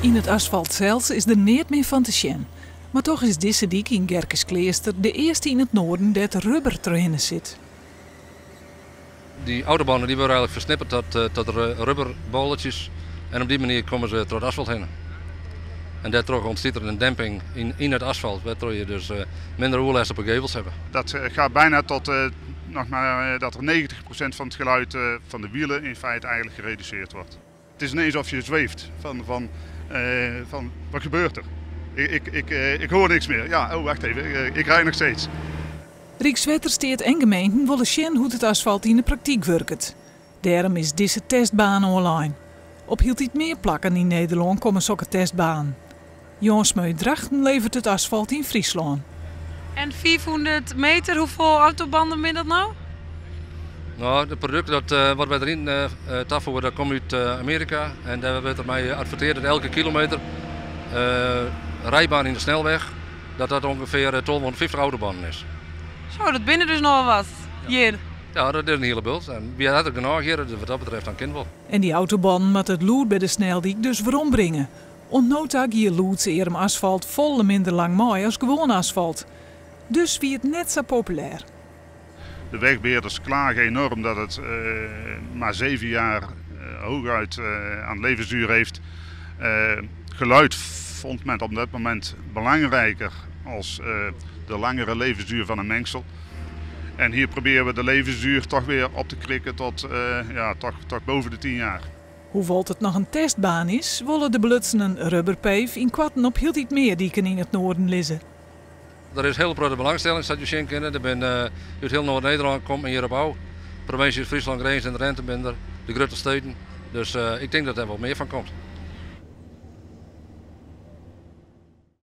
Yn it asfalt sels is der neat mear fan te sjen. Mar toch is dizze dyk yn Gerkeskleaster de earste yn it noarden dêr't rubber trochhinne sit. Dy autobannen dy wurde eigenlik fersnipperd tot rubberbolletjes en op dy manier komme se troch it asfalt hinne. En dêrtroch ûntstiet der in demping yn it asfalt, wêrtroch je dus minder oerlêst op de gevels hawwe. Dat gaat bijna tot nog maar dat er 90% van het geluid van de wielen in feite eigenlijk gereduceerd wordt. Het is ineens of je zweeft van wat gebeurt er? Ik hoor niks meer. Ja, oh wacht even, ik rijd nog steeds. Rykswettersteat en gemeenten wolle sjen hoe't it asfalt yn de praktyk wurket. Dêrom is dizze testbaan oanlein. Op hieltyd mear plakken yn Nederlân komme sokke testbanen. Jânsmeu Drachten leveret it asfalt yn Fryslân. En 500 meter, hoefolle autobannen binne dat no? No, it produkt dat wat wy deryn tafoege, dat komt út Amearika. En dêr wurdt der mei advertearre dat elke kilometer rydbaan yn de snelweg, dat dat ûngefear 1250 autobannen is. Zo, dat binne dus nochal wat hjir. Ja, dat is in hiele bult. En wy hawwe der genôch hjir, dus wat dat betreft dan kin wol. En dy autobannen moatte it lûd by de sneldyk dus werombringe. Oant no ta gie lûdsearm asfalt folle minder lang mei as gewoan asfalt. Dus wie it net sa populêr. De wegbeheerders klagen enorm dat het maar 7 jaar hooguit aan levensduur heeft. Geluid vond men op dat moment belangrijker als de langere levensduur van een mengsel. En hier proberen we de levensduur toch weer op te krikken tot, ja, toch boven de 10 jaar. Hoewol't it noch in testbaan is, wolle de belutsenen Rubberpave ynkoarten op hieltyd mear diken yn it noarden lizze. Der is hiel protte belangstelling, sa't je sjen kinne. Der binne út hiel Noard-Nederlân komt men hjir op ôf. Provinsjes Fryslân, Grins en Drinte binne der, de grutte steden. Dus ik tink dat dêr wol mear fan komt.